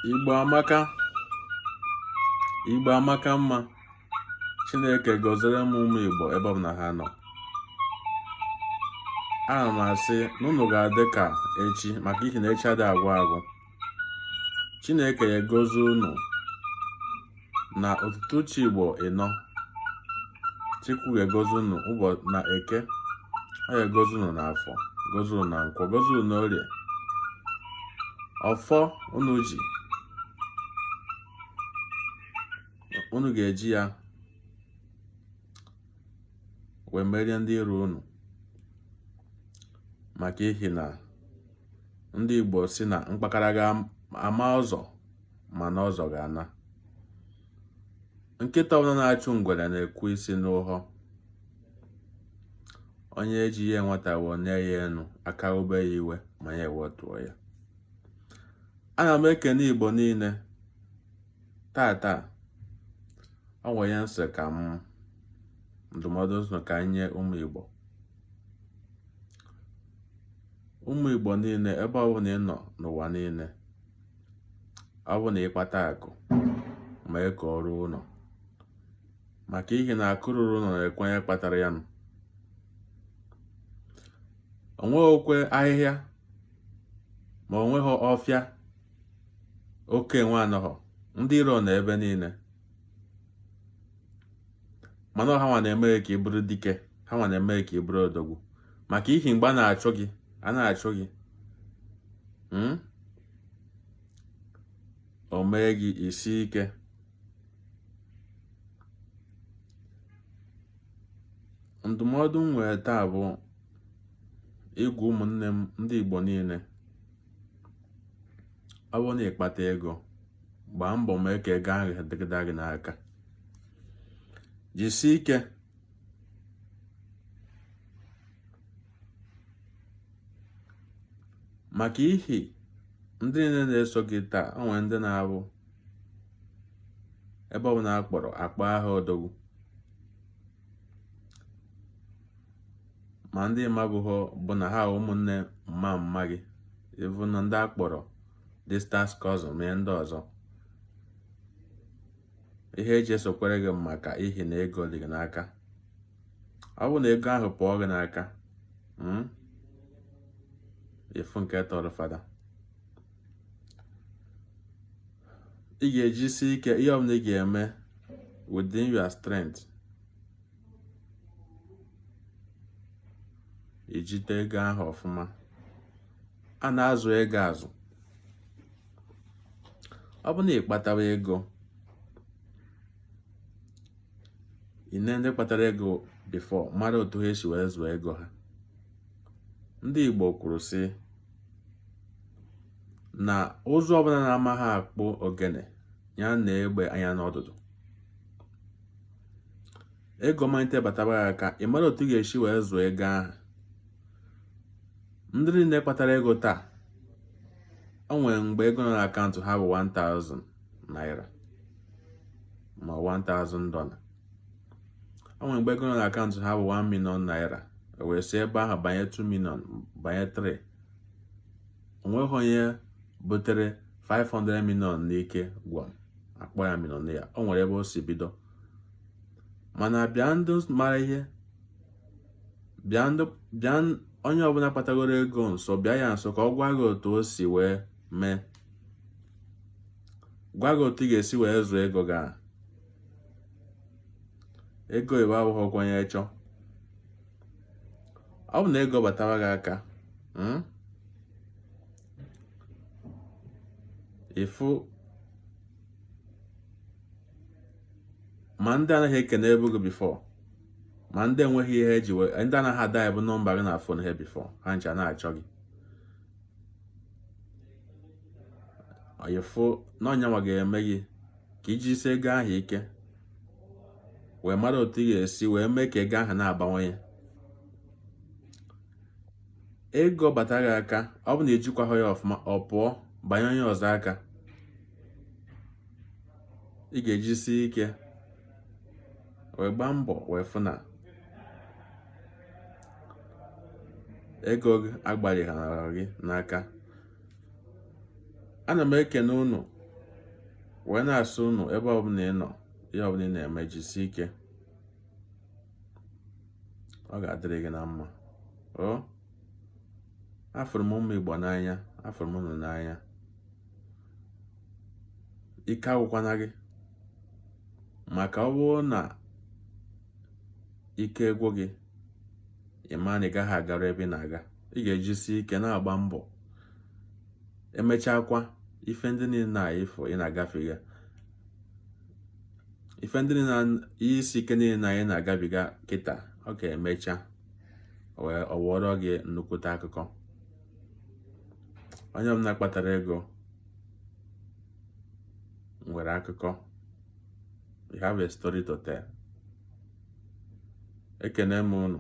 Igbo amaka, Igbo amaka mma. Chineke gọziere m ụmụ Igbo ebe ọbụla ha nọ. Ana m asị na unu ga-adị ka echi maka ihi na echi adịghị agwụ agwụ. Chineke ya egozi unu na ụtụtụ chi Igbo ịnọ. Chukwu ga-egozi unu ụbọchị na eke, ọ ga-egozi unu na afọ, gozi unu na nkwọ, gozi unu na orie. Ọfọ unu ji, unu ga-eji ya wee merie ndị iro unu, maka ihi na ndị Igbo sị na mkpakara ga-ama ọzọ mana ọzọ ga-ana. Nkịta ọbụla na-achụ ngwere na-ekwu isi n'ụhọ. Onye eji ihe nwata wee nye ya enu, aka ube ya iwe ma ya ewetuo ya. Ana m ekene Igbo niile tata. O nwere ihe m sị ka m ndụmọdụ nso ka m nye ụmụ Igbo. Ụmụ Igbo niile ebe ọbụla ị nọ n'ụwa niile, ọ bụ na ị kpata akụ mee ka o ruo ụlọ, maka ihi na akụ ruru ụlọ na-ekwe onye kpatara ya nụ. O nweghịkwe ahịhịa ma o nweghị ọfịa oke enwe anọghọ, ndị iro nọ ebe niile, mana ha nwa na-eme ka ị bụrụ dike, ha nwa na-eme ka ị bụrụ odogwu, maka ihi mgbe a na-achụ gị, a na-achụ gị, o mee gị isi ike. Ndụmọdụ m nwere taa bụ ịgwa ụmụnne m ndị Igbo niile, ọ bụrụ na ị kpata ego, gbaa mbọ mee ka ego ahụ dịgide gị n'aka. Jisie ike maka ihi ndị niile na-eso gị taa. O nwere ndị na-abụ ebe ọbụla a kpọrọ akpọ aha odogwu, ma ndị mabụghọ bụ na ha ụmụnne mma mma gị, even na ndị a kpọrọ distance cousin mee ndị ọzọ. Ihe eji esokwere gị maka ihi na ego dị gị n'aka. Ọ bụ na ego ahụ pụọ gị n'aka, ịfụ nke tọrọ fada. Ị ga-ejisi ike ihe ọbụla ị ga-eme within your strength ijite ego ahụ ọfụma. A na-azụ ego azụ. Ọ bụ na ị kpatawa ego, ị nee ndị kpatara ego before, mara otu ha esi wee zụọ ego ha. Ndị Igbo kwuru sị na ụzụ ọbụla na-amaghị akpụ ogene ya nee egbe anya n'ọdụdụ. Ego malite bataba gị aka, ị mara otu ị ga-esi wee zụọ ego ahụ. Ndị niile kpatara ego taa, o nwere mgbe ego nọ n'akaụntụ ha bụ 1000 naira ma 1000 dollar. O nwere mgbe ego nọ n'akaụntụ ha bụ 1 million naira, wee si ebe ahụ banye 2 million, banye 3. O nweghị onye butere 500 million n'ike gwam akpọ ya millionaire. O nwere ebe o si bido. Mana bịa ndị mara ihe, bịa onye ọbụla kpatagoro ego nso, bịa ya nso ka ọ gwa gị otu o si wee mee, gwa gị otu ị ga-esi wee zụọ ego gị. Ego iwe abụghịkwa onye chọọ. Ọ bụ na ego batara gị aka, ịfụ ma ndị anaghị ekene ebe gị before, ma ndị enweghị ihe eji ndị anaghị ada ebu nọmba gị na phone ha before, ha ncha na-achọ gị. Ịfụ na ọ nyanwa ga-eme gị ka iji isi ego ahụ ike wee mara otu ị ga-esi wee mee ka ego ahụ na-abawanye. Ego bata gị aka, ọ bụ na ejikwaghị ya ọfụma, ọ pụọ banye onye ọzọ aka. Ị ga-ejisi ike wee gbaa mbọ wee fụ na ego gị agbalịghara gị n'aka. Ana m ekene unu. Wee na-asị unu, ebe ọbụla ị nọ, ihe ọbụla ị na-eme, jisie ike, ọ ga-adịrị gị na mma. O afụrụ m ụmụ Igbo n'anya, afụrụ m unu n'anya. Ike agwụkwana gị, maka ọ bụrụ na ike gwụ gị, ị ma na ị gaghị agaru ebe ị na-aga. Ị ga-ejisi ike na-agba mbọ. Emechakwa, ife ndị niile na ifo ị na-agafega, ife ndị niile, ihe isi ike niile na anyị na-agabiga kịta, ọ ga-emecha wee ọ wụọrọ gị nnukwute akụkọ. Onye ọbụla kpatara ego nwere akụkọ. You have a story to tell. Ekene m unu.